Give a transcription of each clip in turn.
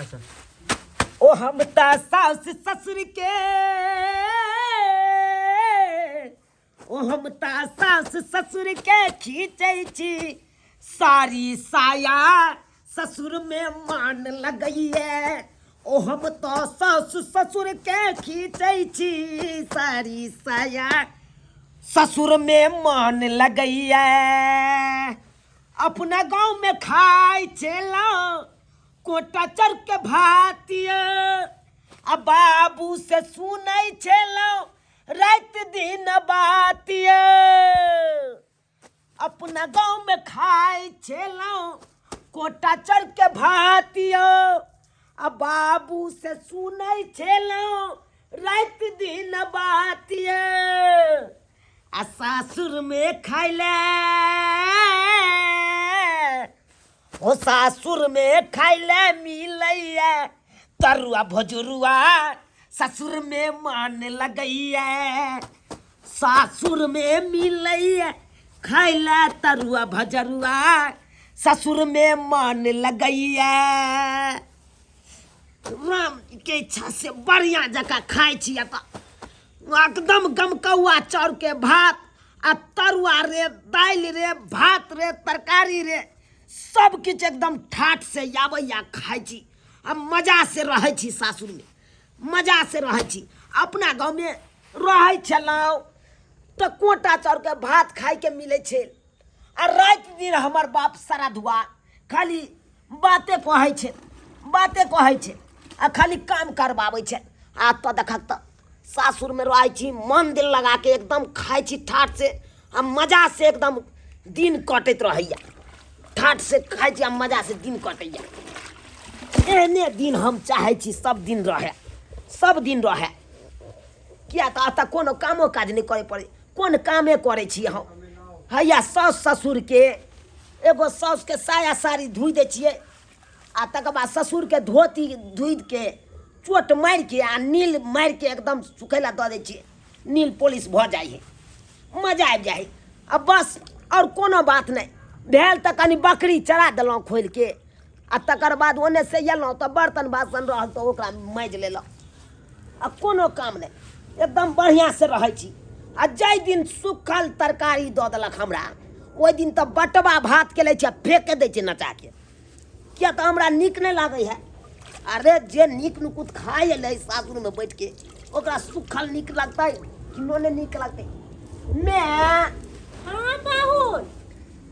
ओ हम तऽ सास ससुर के, ओ हम तऽ सास ससुर के खींचै छी साड़ी साया, ससुर में मान लगैए। ओ हम तऽ सास ससुर के खींचै छी साड़ी साया, ससुर में मान लगैए। अपना गाँव में खाइ छलहुँ कोटा चढ़ के भातिया, आ बाबू से सुनै छलहुँ राति दिन बातिया। अपना गाँव में खाइ छलहुँ कोटा चढ़ के भातिया, आ बाबू से सुनै छलहुँ राति दिन बातिया। आ सासुर में खाइले, ओ सासुर में खाइले मिलैया तरुआ भजुरुआ, ससुर में मान लगैया। सासुर में मिलैया खाइले तरुआ भजरुआ, ससुर में मान लगैया। राम के इच्छा से बढ़िया जकाँ खाइ छी एतऽ, एकदम गमकौआ चाउर के भात आ तरुआ रे, दालि रे, भात रे, तरकारी रे, सब किछु एकदम ठाठ से आबैया, खाइ छी आ मजा से रहै छी। सासुरमे मजा से रहै छी। अपना गाँवमे रहै छलहुँ तऽ कोटा चाउरके भात खाइके मिलै छै, आ राति दिन हमर बाप श्राद्धुआ खाली बाते कहै छै, बाते कहै छै आ खाली काम करबाबै छै। आ तऽ देखक तऽ सासुरमे रहै छी, मन दिल लगाके एकदम खाइ छी ठाठ से आ मजा से एकदम दिन कटैत रहैया। ठाठ से खाइ छी आ मजा से दिन कटैया। एहने दिन हम चाहै छी सब दिन रहै, सब दिन रहै। किया तऽ एतऽ कोनो कामो काज नहि करै पड़ै। कोन कामे करै छी हम? हैया साउस ससुरके, एगो साउसके साया साड़ी धोइ दै छियै, आ तकर बाद ससुरके धोती धोइके चोट मारिके आ नील मारिके एकदम सुखै लए दऽ दै छियै। नील पॉलिश भऽ जाइ हइ, मजा आबि जाइ हइ। आ बस, आओर कोनो बात नहि भेल तऽ कनि बकरी चरा देलहुँ खोलिके, आ तकर बाद ओन्नेसँ अयलहुँ तऽ बर्तन बासन रहल तऽ ओकरा माँजि लेलहुँ, आ कोनो काम नहि, एकदम बढ़िआँसँ रहै छी। आ जाहि दिन सुखल तरकारी दऽ देलक हमरा, ओहि दिन तऽ बटवा भातके लै छी आ फेके दै छी नचाके, किया तऽ हमरा नीक नहि लागै है। अरे जे नीक नुकुत खाइ एलै सासुरमे बैठके, ओकरा सुखल नीक लगतै कि नहि नीक लगतै? माय। हाँ पाहुन।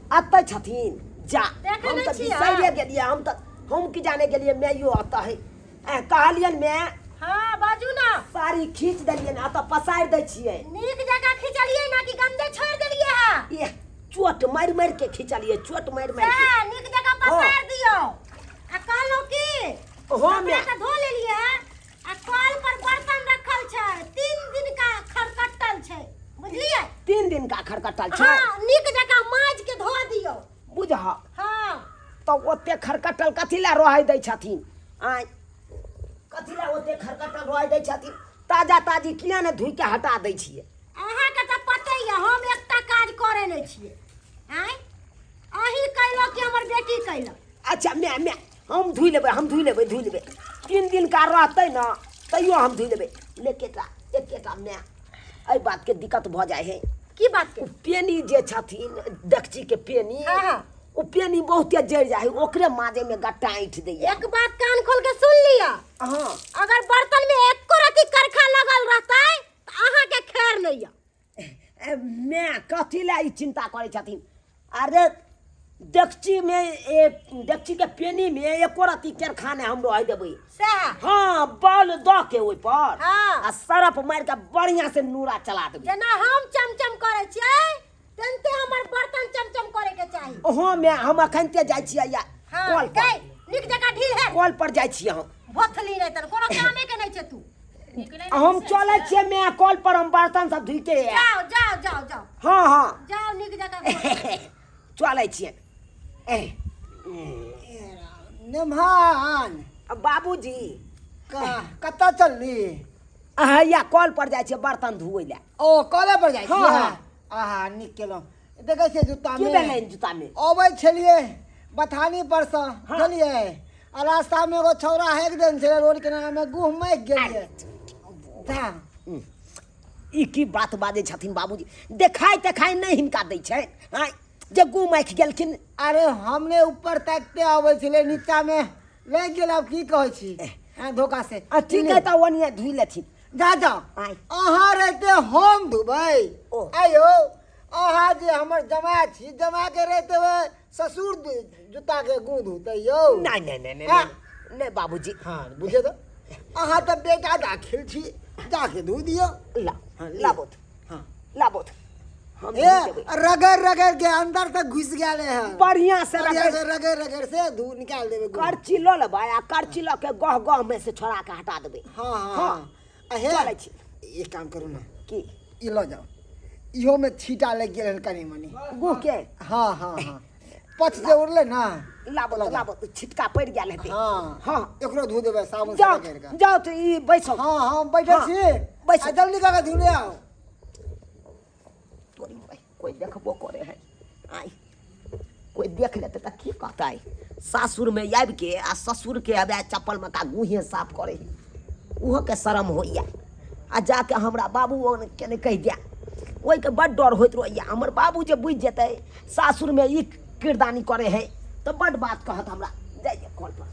अतऽ छथिन? जा, देखै हम नहि तऽ छियै। बिसैरे गेलियै। हम तऽ, हम की जाने गेलियै माइयो अतऽ है। कहलियनि माय। हाँ, बाजू ना। साड़ी खींच देलियनि, अतऽ पसारि दै छियै। नीक जगह खिंचलियै ना कि गंदे छोड़ि देलियै है? एह, चोट मारि मारि के खिंचलियै, चोट मारि मारि के। सएह नीक जगह पसारि दियौ। आ कहलहुँ की, हाँ, कपड़ा माय। तऽ धो लेलियै है, आ कल पर बर्तन रखल छै, 3 दिन का खरकट्टल छै, बुझलियै? 3 दिन का खरकट्टल छै? हाँ, नीक जकाँ माजि के धो दियौ। बुझह। हाँ। तऽ ओते खरकट्टल कथी लए रहै दै छथिन? आँय, कथी लए ओते खरकट्टल रहै दै छथिन? ताजा ताजी किया ने धोइ के हटा दै छियै? अहाँके तऽ पते यऽ, हम एकटा काज करै नहि छियै। आँय, अहीं कयलक कि हमर बेटी कयलक? अच्छा माय, माय, हम धोइ लेबै, हम धोइ लेबै, धोइ लेबै। 3 दिन का रहतै ने तैयो हम धोइ लेबै। एकेटा एकेटा माय, एहि बातके दिक्कत भऽ जाइ है। की बात के? ओ पेनी जे छथिन, डेकचीके पेनी, हाँ, हाँ। ओ पेनी बहुते जरि जाइ है, ओकरे माजे में गट्टा ऐंठ दैया। एक बात कान खोल के सुन लिअ। हाँ। अगर बर्तन में एको रत्ती करखा लगल रहतै तऽ अहाँके खैर नहि यऽ। माय, कथी लए ई चिन्ता करै छथिन? अरे डेकची में, ए डेकची के पेनी में एको रत्ती केरखा नहि हम रहै देबै। सएह। हाँ, बल दऽ के ओहि पर हाँ। आ सरफ मारि के बढ़िया से नूरा चला देबै। जेना हम चमचम करै छियै तेनते हमर बर्तन चमचम करे के चाही। हाँ माय, हम अखनते जाइ छियै या हाँ, कल पर। गई, नीक जकाँ ढील है। कल पर जाइ छियै हम। भोथली नहि तन कोनो कामे के नहि छै तू। हम चलै छियै माय कल पर, हम बर्तन सब धोइके आयब। जाओ जाओ जाओ जाओ। हाँ हाँ। जाओ नीक जकाँ धो। चलै छियै। एह, नेमहान। बाबूजी। कतऽ चलली? हैया कल पर जाइ छियै बर्तन धोइ लए। ओ कले पर जाइ हाँ, छियै? हाँ। आहा, नीक केलहुँ। देखै छियै जुत्ता की मे? भेलै जुत्ता मे? अबै छलियै बथानी पर सँ, हाँ। बुझलियै, आ आ रास्ता में एगो छौड़ा हेक देने छलै रोड किनारा में गुह मकि गेलियै ता ई की बात बाजै छथिन बाबूजी देखाय तेखाय नहि हिनका दै छै आँय जे गुम आँखि गेलखिन अरे हमने ऊपर ताकिते अबै छलै नीचा में लागि गेल आब की कहै छी हाँ धोखा से आ ठीक है तऽ ओनिये धुइ लेथिन जा जाओ आँय। अहाँ रहते हम धुबै ओ। आयो अहाँ जे हमर जमाय छी जमाय के रहते हुए ससुर जूता के गुँ धोतै यौ नहि नहि नहि नहि हाँ। नहि, नहि बाबूजी हाँ बुझे तऽ अहाँ तऽ बेटा दाखिल छी जाके धो दियौ ला हाँ, लिअ। लाबोथ हाँ लाबोथ हम ए धुइ देबै रगड़ रगड़ के अंदर तक घुस गेल है बढ़िया से बढ़िया रगड़ से रगड़ रगड़ से धू निकाल देबै गुँ। करची लऽ लेबै आ करची लऽ के गह गह में से छोड़ा के हटा देबै हाँ हाँ हाँ। हाँ आ हे चलै छी। एक काम करू ना की ई लऽ जाउ इहो में छींटा लागि गेल हन कनी मनी गुह के हाँ हाँ हाँ पच जे उड़लै ना लाबो तऽ लाबो तऽ छिटका पड़ि गेल हेतै हाँ हाँ एकरो धो देबै साबुन से जाउ रगड़ि कऽ जाउ तऽ ई बैसो हाँ हाँ बैठल हाँ, छी बैसू। आ जल्दी कऽ के धुले आउ तोरी भाई कोई देखबो करे है आइ कोई देख लेते तऽ की कहतै सासुर में आबि के आ ससुर के आबे चप्पल में का गुहे साफ करे है ओहो के शरम होइया आ जाके हमरा बाबू के नहि कहि दिया ओहिके बड डर होइत रहैया हमर बाबू जे बुझि जेतै सासुर में ई किरदानी करे है तऽ बड बात कहत हमरा जाइए कल पर।